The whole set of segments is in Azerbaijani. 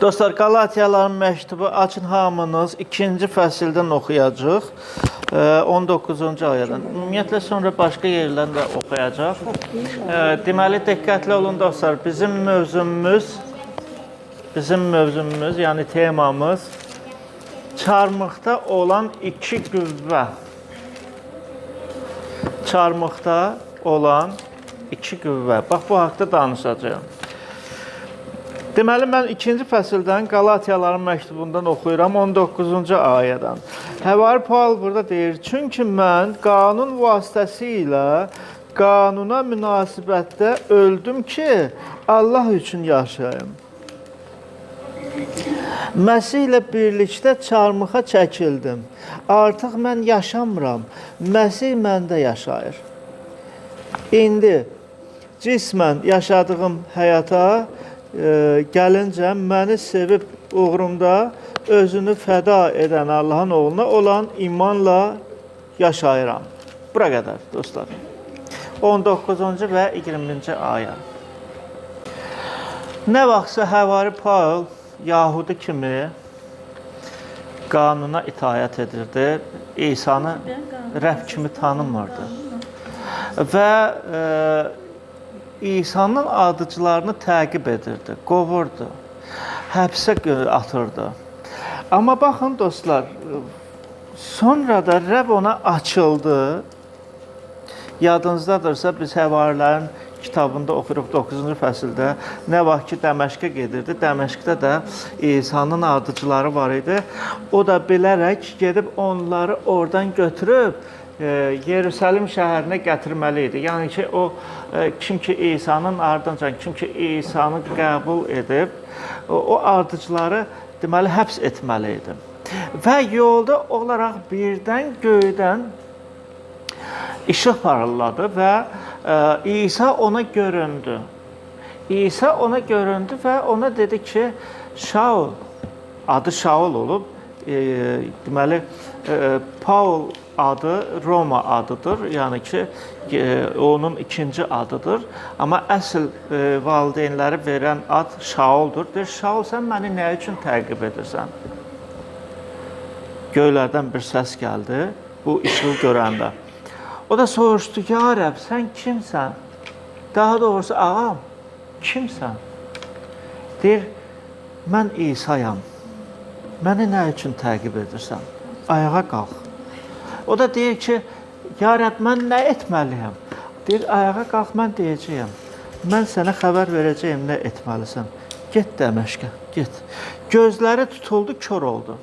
Dostlar, Qalatiyaların məktubu açın hamınız ikinci fəsildən oxuyacağıq. 19-cu ayədən. Ümumiyyətlə sonra başqa yerlərdən də oxuyacaq. Deməli diqqətli olun dostlar. Bizim mövzumuz, yəni temamız çarmıxda olan iki qüvvə. Çarmıxda olan iki qüvvə. Bax bu haqqda danışacağam. Deməli mən ikinci fəsildən Qalatiyaların məktubundan oxuyuram 19-cu ayədən. Həvari Paul burada deyir: "Çünki mən qanun vasitəsilə qanuna münasibətdə öldüm ki, Allah üçün yaşayım. Məsih ilə birlikdə çarmıxa çəkildim. Artıq mən yaşamıram. Məsih məndə yaşayır. İndi cismən yaşadığım həyata gəlincə məni sevib uğrumda özünü fəda edən Allahın oğluna olan imanla yaşayıram." Bura qədər dostlar. 19-cu və 20-ci ayə. Nə vaxtsa Həvari Paul Yahudi kimi qanuna itaət edirdi. İsa'nı Rəbb kimi tanımırdı. Və İsa'nın ardıcılarını təqib edirdi, qovurdu, həbsə atırdı. Amma baxın dostlar, sonra da Rəbb ona açıldı. Yadınızdadırsa biz Həvarilərin kitabında oxuyuruq 9-cu fəsildə. Nə vaxt ki Dəməşqə gedirdi, Dəməşqdə də İsa'nın ardıcıları var idi. O da bilərək gedib onları oradan götürüb Yerusəlim şəhərinə gətirməli idi. Yəni ki o kim ki İsa'nın ardınca, kim ki İsa'nı qəbul edib, o ardıcıları deməli həbs etməli idi. Və yolda olaraq birdən göydən işıq parıldadı və İsa ona göründü. İsa ona göründü və ona dedi ki, Şaul, adı Şaul olub, deməli Paul adı Roma adıdır. Yəni ki, onun ikinci adıdır. Amma əsl valideynləri verən ad Şauldur. Deyir, Şaul, sən məni nə üçün təqib edirsən? Göylərdən bir səs gəldi bu işığı görəndə. O da soruşdu, ya Rəbb, sən kimsən? Daha doğrusu, ağam, kimsən? Deyir, mən İsa'yam. Məni nə üçün təqib edirsən? Ayağa qalx. O da deyir ki, ya Rəbb, mən nə etməliyəm? Deyir, ayağa qalx, mən deyəcəyəm. Mən sənə xəbər verəcəyəm nə etməlisən. Get Dəməşqə, get. Gözləri tutuldu, kör oldu.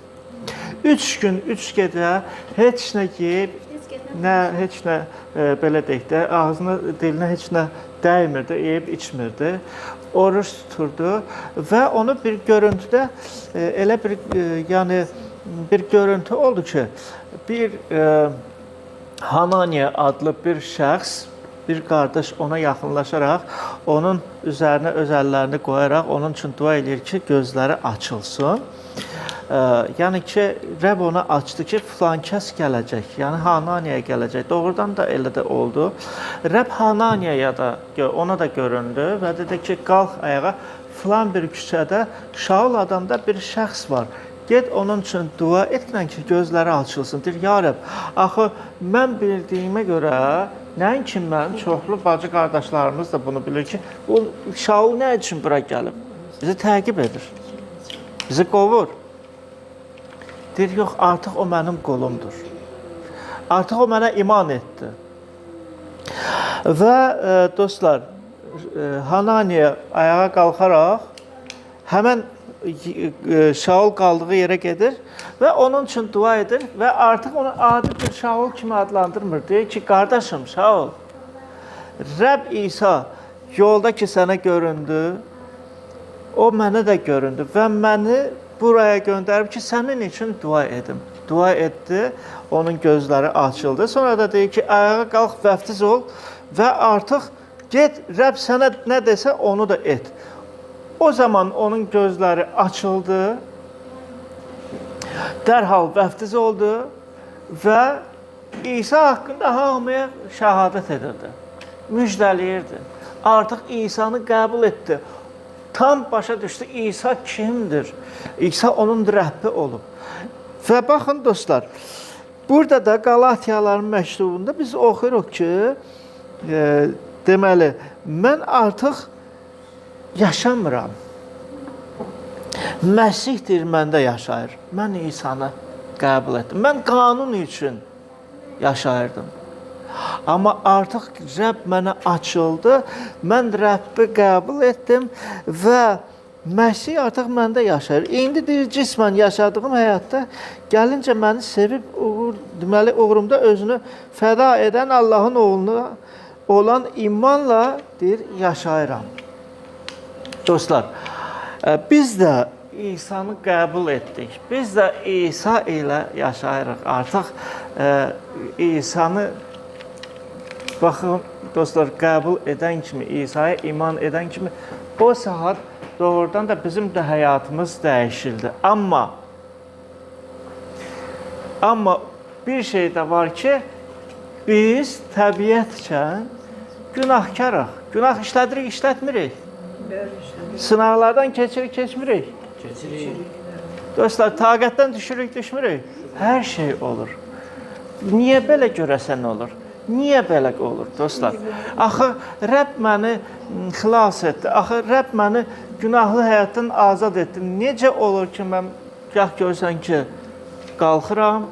3 gün, 3 gecə heç nə yeyib, nə heç nə belə deyək də, ağzına, dilinə heç nə dəymirdi, yeyib içmirdi. Oruç tuturdu və onu bir görüntüdə elə bir yəni bir görüntü oldu ki, bir Hananiya adlı bir şəxs, bir qardaş ona yaxınlaşaraq onun üzərinə öz əllərini qoyaraq onun üçün dua eləyir ki, gözləri açılsın. Yəni ki, Rəbb ona açdı ki, filan kəs gələcək. Yəni Hananiya gələcək. Doğrudan da elə də oldu. Rəbb Hananiyaya da ona da göründü və dedi ki, qalx ayağa. Filan bir küçədə Şaul adında bir şəxs var. Get onun üçün dua etmən ki, gözləri açılsın. Deyir, ya Rəbb, axı mən bildiyimə görə, nəinki mən, çoxlu bacı qardaşlarımız da bunu bilir ki, bu Şaul nə üçün bura gəlib? Bizi təqib edir. Bizi qovur. Deyir, yox, artıq o mənim qolumdur. Artıq o mənə iman etdi. Və dostlar, Hananiya ayağa qalxaraq həmən Şaul qaldığı yerə gedir və onun üçün dua edir və artıq onu adi bir Şaul kimi adlandırmır. Deyir ki, qardaşım Şaul, Rəbb İsa yolda ki sənə göründü, o mənə də göründü və məni buraya göndərib ki, sənin üçün dua edim. Dua etdi, onun gözləri açıldı. Sonra da deyir ki, ayağa qalx, vəftiz ol və artıq get, Rəbb sənə nə desə onu da et. O zaman onun gözləri açıldı. Dərhal vəftiz oldu və İsa haqqında hamıya şəhadət edirdi. Müjdələyirdi. Artıq İsa'nı qəbul etdi. Tam başa düşdü İsa kimdir? İsa onun Rəbbi olub. Və baxın dostlar, burada da Qalatiyaların məktubunda biz oxuyuruq ki, deməli, mən artıq yaşamıram. Məsihdir məndə yaşayır. Mən İsa'nı qəbul etdim. Mən qanun üçün yaşayırdım. Amma artıq Rəbb mənə açıldı. Mən Rəbbi qəbul etdim və Məsih artıq məndə yaşayır. İndi deyir, cismən yaşadığım həyatda gəlincə məni sevib, deməli, uğrumda özünü fəda edən Allahın oğluna olan imanla deyir, yaşayıram. Dostlar, biz də İsa'nı qəbul etdik. Biz də İsa ilə yaşayırıq. Artıq İsa'nı baxın, dostlar, qəbul edən kimi, İsa'ya iman edən kimi o saat doğrudan da bizim də həyatımız dəyişildi. Amma bir şey də var ki, biz təbiətcə günahkarıq. Günah işlədirik, işlətmirik. Sınaqlardan keçirik, keçmirik. Keçirik. Dostlar, taqətdən düşürük, düşmürük. Hər şey olur. Niyə belə görəsən olur? Niyə belə olur, dostlar? Axı, Rəbb məni xilas etdi. Axı, Rəbb məni günahlı həyatdan azad etdi. Necə olur ki, mən gah görsən ki, qalxıram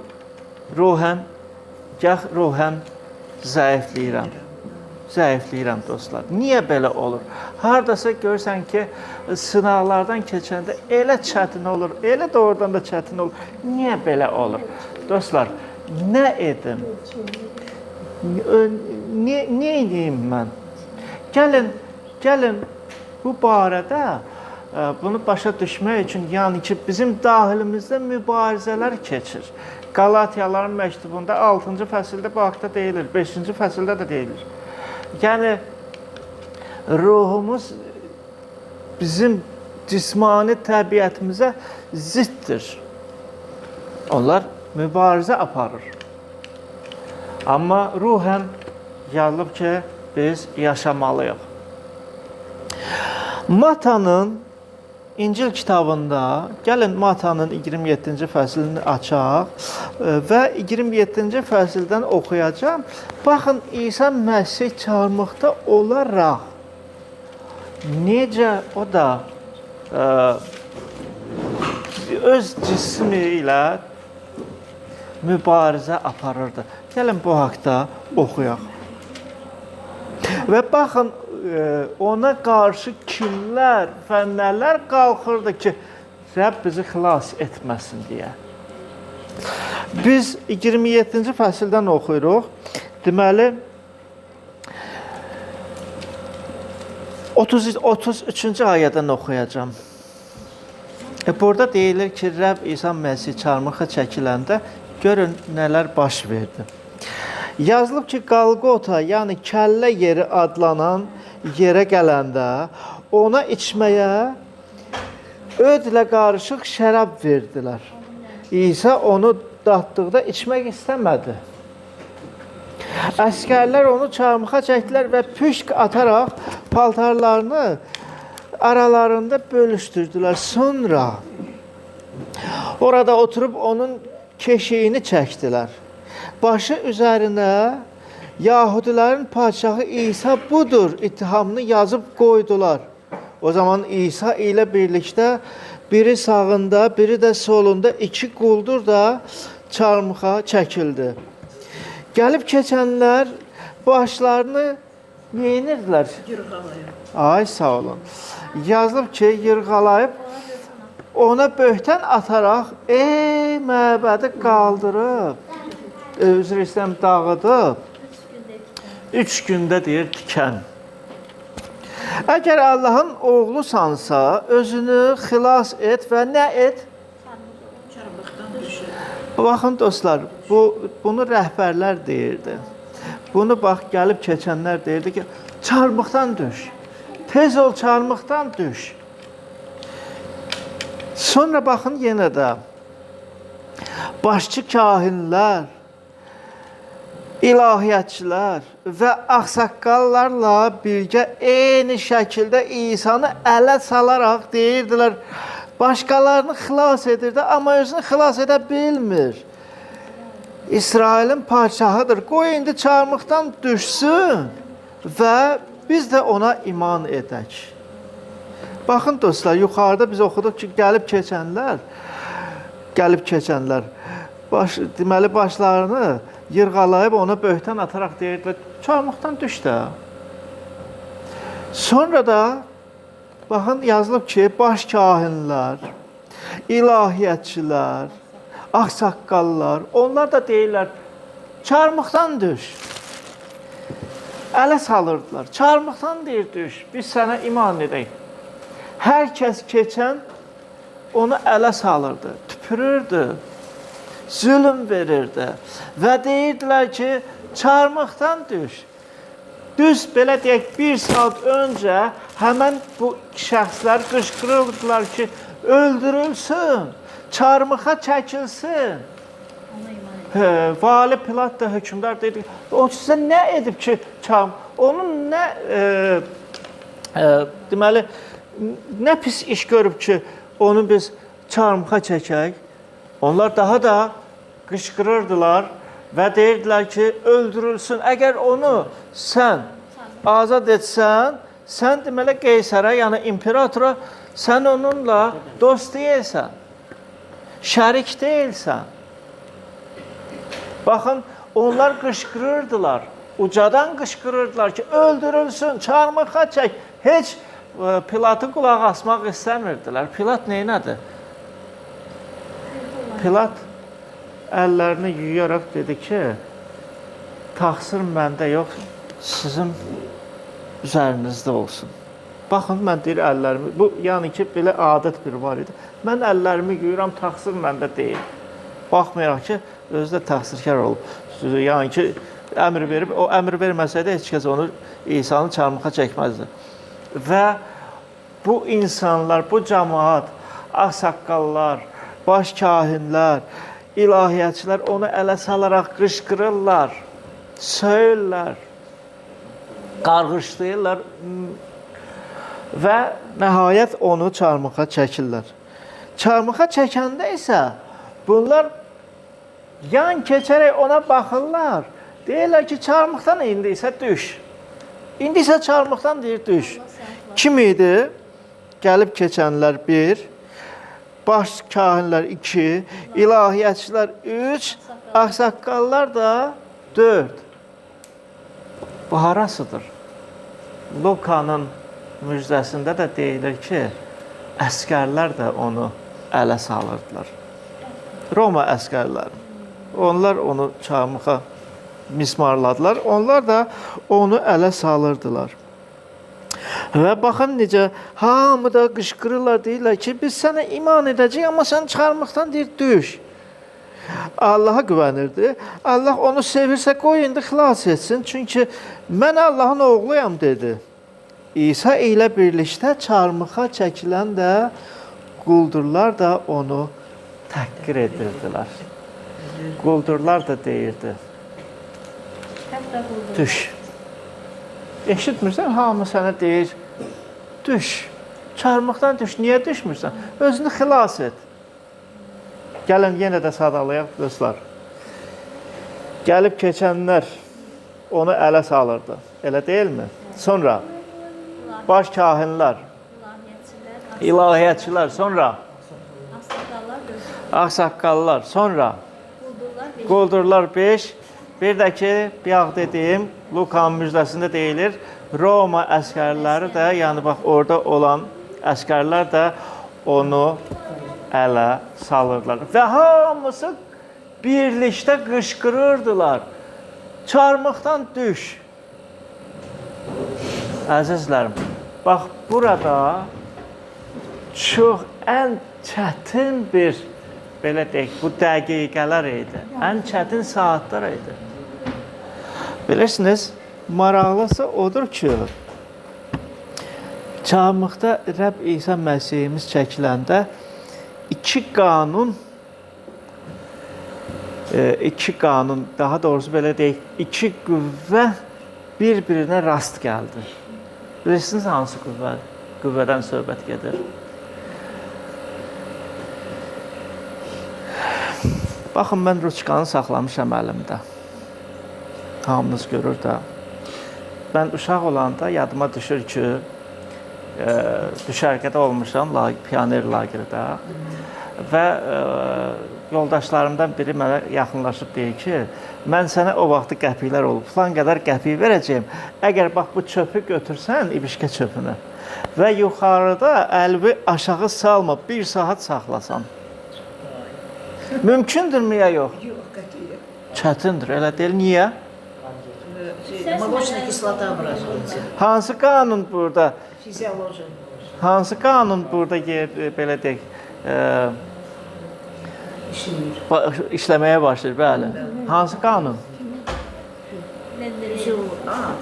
ruhən, gah ruhən zəifləyirəm. Zəifləyirəm, dostlar. Niyə belə olur? Hardasa görsən ki, sınaqlardan keçəndə elə çətin olur, elə doğrudan da çətin olur. Niyə belə olur? Dostlar, nə edim? Nə edeyim mən? Gəlin bu barədə bunu başa düşmək üçün, yəni ki, bizim daxilimizdə mübarizələr keçir. Qalatiyaların məktubunda 6-cı fəsildə bu haqda deyilir, 5-ci fəsildə də deyilir. Yəni, ruhumuz bizim cismani təbiətimizə ziddir. Onlar mübarizə aparır. Amma ruhən yazılıb ki, biz yaşamalıyıq. Matanın İncil kitabında, gəlin Matanın 27-ci fəslini açaq və 27-ci fəsildən oxuyacağam. Baxın, İsa Məsih çarmıxda olaraq necə o da öz cismi ilə mübarizə aparırdı. Gəlin bu haqda oxuyaq. Və baxın, ona qarşı kimlər və nələr qalxırdı ki, Rəbb bizi xilas etməsin deyə. Biz 27-ci fəsildən oxuyuruq. Deməli, 33-cü ayədən oxuyacağam. Burada deyilir ki, Rəbb İsa Məsih çarmıxa çəkiləndə görün nələr baş verdi. Yazılıb ki, Qalqota, yəni kəllə yeri adlanan yerə gələndə ona içməyə ödlə qarışıq şərab verdilər. İsa onu datdıqda içmək istəmədi. Əskərlər onu çarmıxa çəkdilər və püşk ataraq paltarlarını aralarında bölüşdürdülər. Sonra orada oturub onun keşiyini çəkdilər. Başı üzərinə Yahudilərin padşahı İsa budur ittihamını yazıb qoydular. O zaman İsa ilə birlikdə biri sağında, biri də solunda iki quldur da çarmıxa çəkildi. Gəlib keçənlər başlarını nə edirdilər? Yırğalayıb. Ay sağ olun. Yazılıb ki, yırğalayıb ona böhtən ataraq ey məbədi qaldırıb, üzr istəyirəm, dağıdıb. 3 gündə deyir tikən. Əgər Allahın oğlusansa, özünü xilas et və nə et? Çarmıxdan düşür. Baxın dostlar, bunu rəhbərlər deyirdi. Bunu bax gəlib keçənlər deyirdi ki, çarmıxdan düş. Tez ol, çarmıxdan düş. Sonra baxın yenə də başçı kahinlər İlahiyyatçılar və ağsaqqallarla birgə eyni şəkildə İsa'nı ələ salaraq deyirdilər, başqalarını xilas edirdi, amma özünü xilas edə bilmir. İsrailin padşahıdır. Qoy indi çarmıxdan düşsün və biz də ona iman edək. Baxın dostlar, yuxarıda biz oxuduq ki, gəlib keçənlər deməli başlarını yırğalayıb ona böhtan ataraq deyirdilər, çarmıxdan düş də. Sonra da baxın yazılıb ki, baş kahinlər, ilahiyyatçılar, ağsaqqallar, onlar da deyirlər, çarmıxdan düş. Ələ salırdılar. Çarmıxdan deyir düş, biz sənə iman edək. Hər kəs keçən onu ələ salırdı, tüpürürdü, zülüm verirdi və deyirdilər ki, çarmıxdan düş. Düz belə deyək, bir saat öncə həmən bu şəxslər qışqırırdılar ki, öldürülsün, çarmıxa çəkilsin. Vali Pilat da hökmdar dedi, o sizə nə edib ki, onun nə deməli, nə pis iş görüb ki, onu biz çarmıxa çəkək. Onlar daha da qışqırırdılar və deyirdilər ki, öldürülsün. Əgər onu sən azad etsən, sən deməli Qeysərə, yəni imperatora, sən onunla dost deyilsən, şərik deyilsən. Baxın, onlar qışqırırdılar, ucadan qışqırırdılar ki, öldürülsün, çarmıxa çək. Heç Pilatı qulaq asmaq istəmirdilər. Pilat neynədi? Pilat əllərini yuyaraq dedi ki, təqsir məndə yox, sizin üzərinizdə olsun. Baxın, mən deyir əllərimi, bu yəni ki, belə adət bir var idi. Mən əllərimi yuyuram, təqsir məndə deyil. Baxmayaraq ki, özü də təqsirkar olub. Yəni ki, əmr verib, o əmr verməsəydi heç kəs onu İsa'nı çarmıxa çəkməzdi. Və bu insanlar, bu cəmaat, ağsaqqallar, baş kahinlər, ilahiyyatçılar onu ələ salaraq qışqırırlar, söyürlər, qarğışlayırlar və nəhayət onu çarmıxa çəkirlər. Çarmıxa çəkəndə isə bunlar yan keçərək ona baxırlar. Deyirlər ki, çarmıxdan indi isə düş. İndi isə çarmıxdan deyir düş. Kim idi? Gəlib keçənlər 1, baş kahinlər 2, ilahiyyatçılar 3, ağsaqqallar da 4. Bu harasıdır? Lukanın müjdəsində də deyilir ki, əskərlər də onu ələ salırdılar. Roma əskərləri. Onlar onu çarmıxa mismarladılar. Onlar da onu ələ salırdılar. Və baxın necə hamı da qışqırırlar, deyirlər ki, biz sənə iman edəcəyik, amma sən çarmıxdan deyir düş. Allaha güvənirdi. Allah onu sevirsə qoy indi xilas etsin. Çünki mən Allahın oğluyam dedi. İsa ilə birlikdə çarmıxa çəkilən də quldurlar da onu təhqir edirdilər. Quldurlar da deyirdi, düş. Eşitmirsən, hamı sənə deyir, düş. Çarmıxdan düş, niyə düşmürsən? Özünü xilas et. Gəlin, yenə də sadalayaq dostlar. Gəlib keçənlər onu ələ salırdı. Elə deyilmi? Sonra baş kahinlər, ilahiyyatçılar, sonra ağsaqqallar, sonra quldurlar 5. Bir də ki, bayaq dediyim, Lukanın müjdəsində deyilir, Roma əskərləri də, yəni bax orada olan əskərlər də onu ələ salırdılar. Və hamısı birlikdə qışqırırdılar. Çarmıxdan düş. Əzizlərim, bax burada çox ən çətin bir, belə deyək, bu dəqiqələr idi. Ən çətin saatlar idi. Bilirsiniz, maraqlısı odur ki, çarmıxda Rəbb İsa Məsihimiz çəkiləndə iki qanun İki qanun, daha doğrusu belə deyək, iki qüvvə bir-birinə rast gəldi. Bilirsiniz hansı qüvvədən söhbət gedir? Baxın, mən ruçkanı saxlamışam əlimdə. Hamınız görür də. Mən uşaq olanda yadıma düşür ki, düşərgədə olmuşam, pioner lagerdə və yoldaşlarımdan biri mənə yaxınlaşıb deyir ki, mən sənə o vaxtı qəpiklər olub, filan qədər qəpik verəcəyim. Əgər bax bu çöpü götürsən, ibişkə çöpünü və yuxarıda əlvi aşağı salma, bir saat saxlasan. Mümkündürmü ya yox? Yox, qətiyyən. Çətindir, elə deyil. Niyə? Молочная кислота образуется. Hansı qanun burada? Fizioloji. Hansı qanun burada belə deyək, İşləyir. İşləməyə başlayır, bəli. Hansı qanun?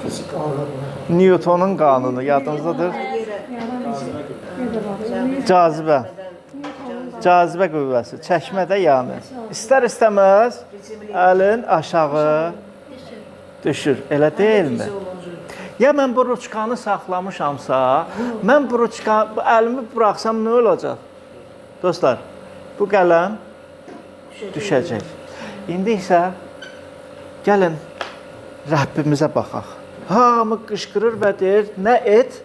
Fizika. Newtonun qanunu yadınızdadır. Cazibə. Cazibə qüvvəsi, çəkmə də yəni. İstər-istəməz əlin aşağı düşür. Elə deyilmi? Ya mən bu ruçkanı saxlamışamsa, mən bu ruçka, bu əlimi buraxsam nə olacaq? Dostlar, bu qələm düşəcək. İndi isə gəlin Rəbbimizə baxaq. Hamı qışqırır və deyir, nə et?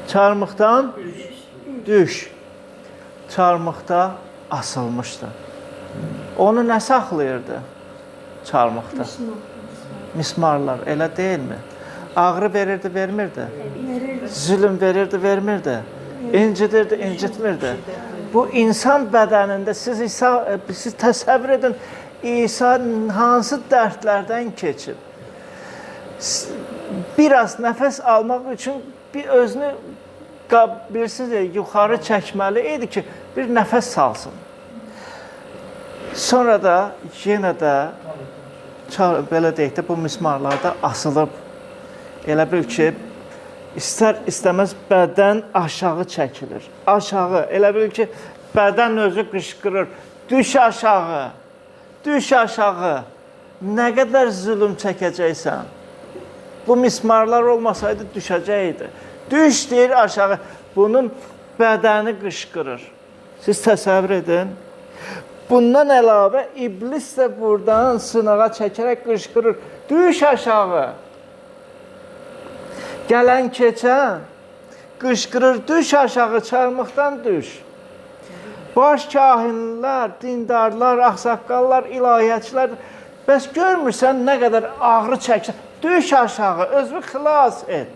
Çarmıxdan düş. Çarmıxda asılmışdı. Onu nə saxlayırdı çarmıxda? Mismarlar, elə deyilmi? Ağrı verirdi, vermirdi? Zülüm verirdi, vermirdi? İncidirdi, incitmirdi? Bu insan bədənində siz təsəvvür edin, İsa hansı dərdlərdən keçib? Biraz nəfəs almaq üçün bir özünü bilirsiniz, yuxarı çəkməli idi ki, bir nəfəs salsın. Sonra da yenə də belə deyək də bu mismarlarda asılıb. Elə bil ki, istər istəməz bədən aşağı çəkilir. Aşağı, elə bil ki, bədən özü qışqırır. Düş aşağı, düş aşağı. Nə qədər zülüm çəkəcəksən? Bu mismarlar olmasaydı düşəcəkdi. Düş deyir aşağı. Bunun bədəni qışqırır. Siz təsəvvür edin. Bundan əlavə iblis də buradan sınağa çəkərək qışqırır. Düş aşağı. Gələn keçən qışqırır, düş aşağı, çarmıxdan düş. Baş kahinlər, dindarlar, ağsaqqallar, ilahiyyatçılar, bəs görmürsən nə qədər ağrı çəksən, düş aşağı, özünü xilas et.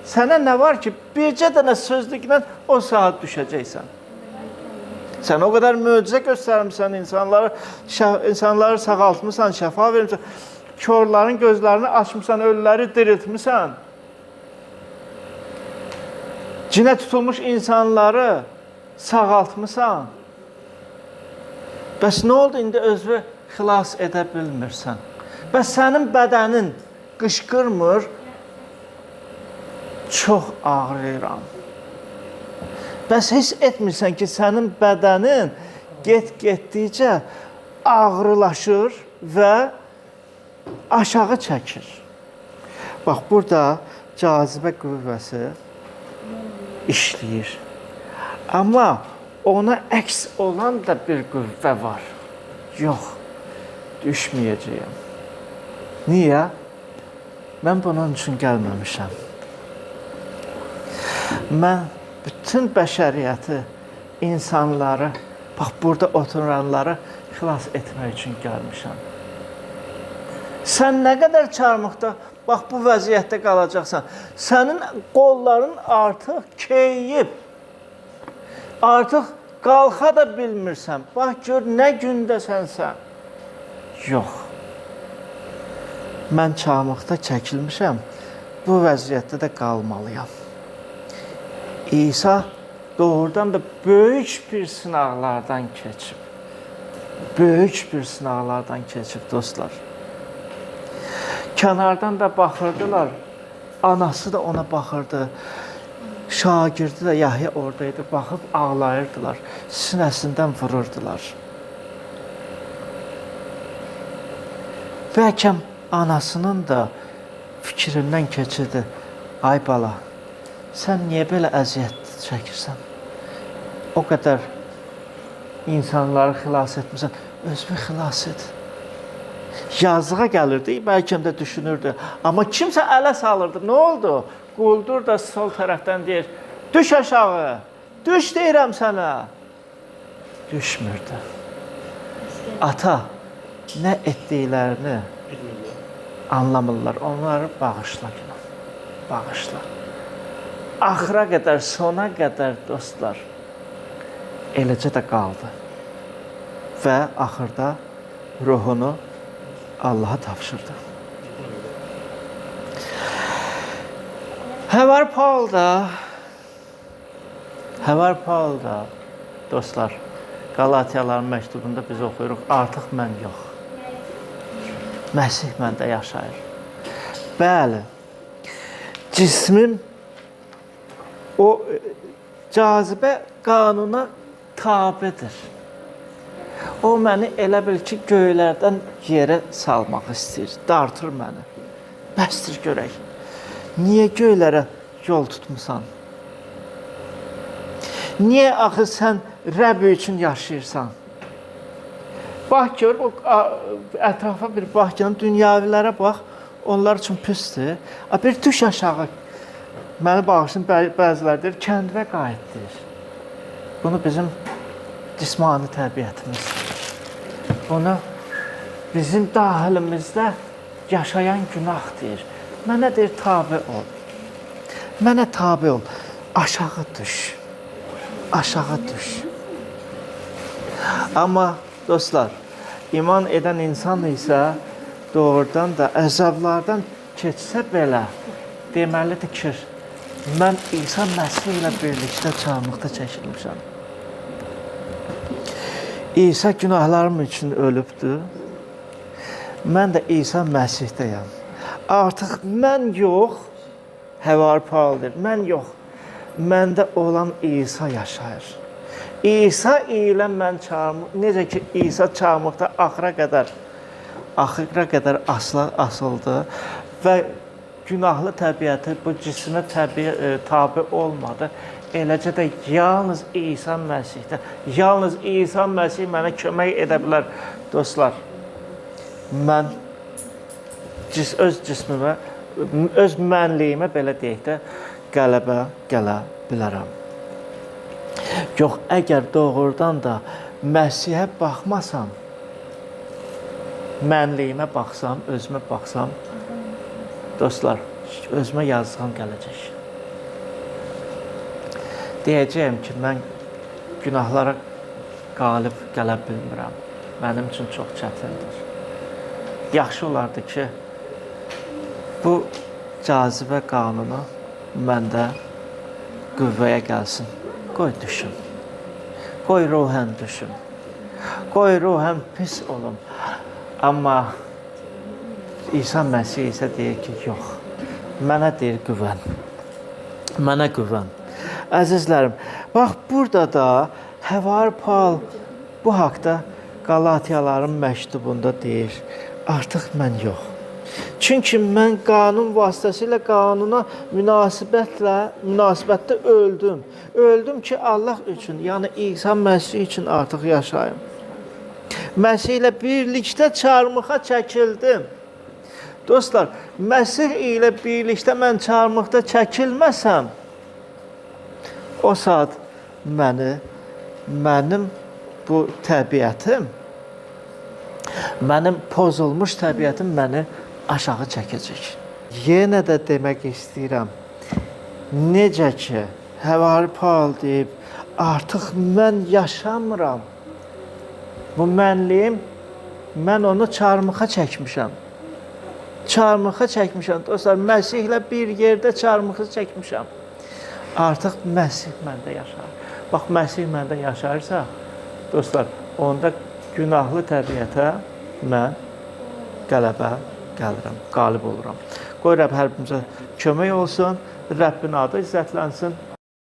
Sənə nə var ki, bircə dənə sözlüklə o saat düşəcəksən. Sən o qədər möcüzə göstərmisən insanları, insanları sağaltmısan, şəfa vermisən, körlərin gözlərini açmısan, ölüləri diriltmisən. Cinə tutulmuş insanları sağaltmısan. Bəs nə oldu indi özünü xilas edə bilmirsən? Bəs sənin bədənin qışqırmır, çox ağrıyıram. Bəs hiss etmirsən ki, sənin bədənin get-getdikcə ağrılaşır və aşağı çəkir. Bax, burada cazibə qüvvəsi işləyir. Amma ona əks olan da bir qüvvə var. Yox, düşməyəcəyəm. Niyə? Mən bunun üçün gəlməmişəm. Mən bütün bəşəriyyəti, insanları, bax burada oturanları xilas etmək üçün gəlmişəm. Sən nə qədər çarmıxda bax bu vəziyyətdə qalacaqsan. Sənin qolların artıq keyiyib. Artıq qalxa da bilmirsən. Bax gör nə gündəsən sən. Yox. Mən çarmıxda çəkilmişəm. Bu vəziyyətdə də qalmalıyam. İsa doğrudan da böyük bir sınaqlardan keçib. Böyük bir sınaqlardan keçib dostlar. Kənardan da baxırdılar. Anası da ona baxırdı. Şagirdi də Yahya oradaydı. Baxıb ağlayırdılar. Sinəsindən vururdular. Bəlkə anasının da fikrindən keçirdi. Ay bala, sən niyə belə əziyyət çəkirsən? O qədər insanları xilas etmisən, özünü xilas et. Yazığa gəlirdi, bəlkə də düşünürdü. Amma kimsə ələ salırdı. Nə oldu? Quldur da sol tərəfdən deyir, düş aşağı, düş deyirəm sənə. Düşmürdü. Ata, nə etdiklərini anlamırlar. Onları bağışla günah. Bağışla. Axıra qədər, sona qədər dostlar, eləcə də qaldı. Və axırda ruhunu Allaha tapşırdı. Həvar Paul da, dostlar, Qalatiyaların məktubunda biz oxuyuruq, artıq mən yox. Məsih məndə yaşayır. Bəli, cismim o cazibə qanuna tabedir. O məni elə bil ki, göylərdən yerə salmaq istəyir, dartır məni. Bəsdir görək. Niyə göylərə yol tutmusan? Niyə axı sən Rəbb üçün yaşayırsan? Bax gör, o ətrafa bir bax gör, dünyavilərə bax, onlar üçün pisdir. Bir düş aşağı. Məni bağışlayın, bəziləri deyir, kəndvə qayıt deyir. Bunu bizim cismani təbiətimiz. Bunu bizim daxilimizdə yaşayan günah deyir. Mənə deyir, tabe ol. Mənə tabe ol. Aşağı düş. Aşağı düş. Amma dostlar, iman edən insan isə doğrudan da əzablardan keçsə belə deməlidir ki, mən İsa Məsih ilə birlikdə çarmıxda çəkilmişəm. İsa günahlarım üçün ölübdür. Mən də İsa Məsihdəyəm. Artıq mən yox, Həvari Paul deyir, mən yox, məndə olan İsa yaşayır. İsa ilə mən çarmıx, necə ki İsa çarmıxda axıra qədər asıldı və günahlı təbiəti bu cismə tabi olmadı. Eləcə də yalnız İsa Məsihdə, yalnız İsa Məsih mənə kömək edə bilər. Dostlar, mən öz cismimə, öz mənliyimə belə deyək də, qələbə gələ bilərəm. Yox, əgər doğrudan da Məsihə baxmasam, mənliyimə baxsam, özümə baxsam, dostlar, özümə yazığım gələcək. Deyəcəyəm ki, mən günahlara qalib gələ bilmirəm. Mənim üçün çox çətindir. Yaxşı olardı ki, bu cazibə qanunu məndə qüvvəyə gəlsin. Qoy düşüm. Qoy ruhən düşüm. Qoy ruhən pis olum. Amma İsa Məsih isə deyir ki, yox. Mənə deyir güvən. Mənə güvən. Əzizlərim, bax burada da Həvari Paul bu haqda Qalatiyaların məktubunda deyir, artıq mən yox. Çünki mən qanun vasitəsilə qanuna münasibətdə öldüm. Öldüm ki, Allah üçün, yəni İsa Məsih üçün artıq yaşayım. Məsih ilə birlikdə çarmıxa çəkildim. Dostlar, Məsih ilə birlikdə mən çarmıxda çəkilməsəm, o saat mənim bu təbiətim, mənim pozulmuş təbiətim məni aşağı çəkəcək. Yenə də demək istəyirəm, necə ki, Həvari Paul deyib, artıq mən yaşamıram. Bu mənliyim, mən onu çarmıxa çəkmişəm. Çarmıxa çəkmişəm. Dostlar, Məsihlə bir yerdə çarmıxı çəkmişəm. Artıq Məsih məndə yaşayır. Bax, Məsih məndə yaşayırsa, dostlar, onda günahlı təbiətə mən qələbə gəlirəm, qalib oluram. Qoy Rəbb hər birimizə kömək olsun, Rəbbin adı izzətlənsin.